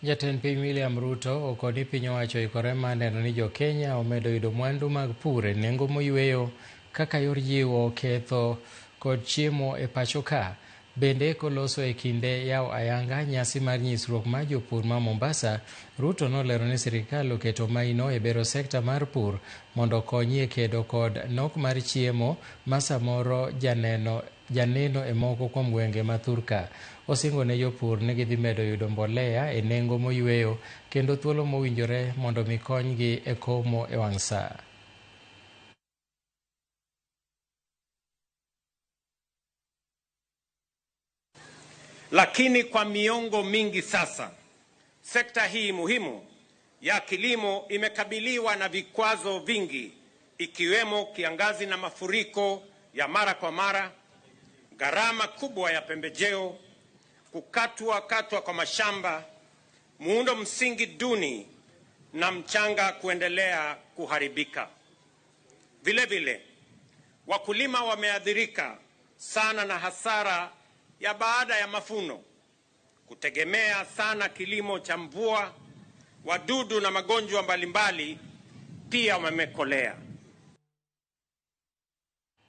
Jatend piny William Ruto okoni piny owacho oikore mar neno ni jo-Kenya omedo yudo mwandu mag pur e nengo moyweyo kaka yor jiwo ketho kod chiemo e pacho ka. Bende koloso e kinde yawo ayanga nyasi mar nyisruok mar jopur ma Mombasa, Ruto nolero ni sirikal oketo maino e bero sekta mar pur mondo okonyi e kedo kod nok mar chiemo ma samoro janeno e moko kuom gwenge ma thurka. Osingo ne jopur ni gidhi medo yudo mbolea e nengo moyweyo kendo thuolo mowinjore mondo mi konygi e komo e wang' saa. Lakini kwa miongo mingi sasa, sekta hii muhimu ya kilimo imekabiliwa na vikwazo vingi ikiwemo kiangazi na mafuriko ya mara kwa mara, gharama kubwa ya pembejeo, kukatwa katwa kwa mashamba, muundo msingi duni na mchanga kuendelea kuharibika. Vile vile, wakulima wameathirika sana na hasara ya baada ya mafuno, kutegemea sana kilimo cha mvua, wadudu na magonjwa mbalimbali pia wamekolea.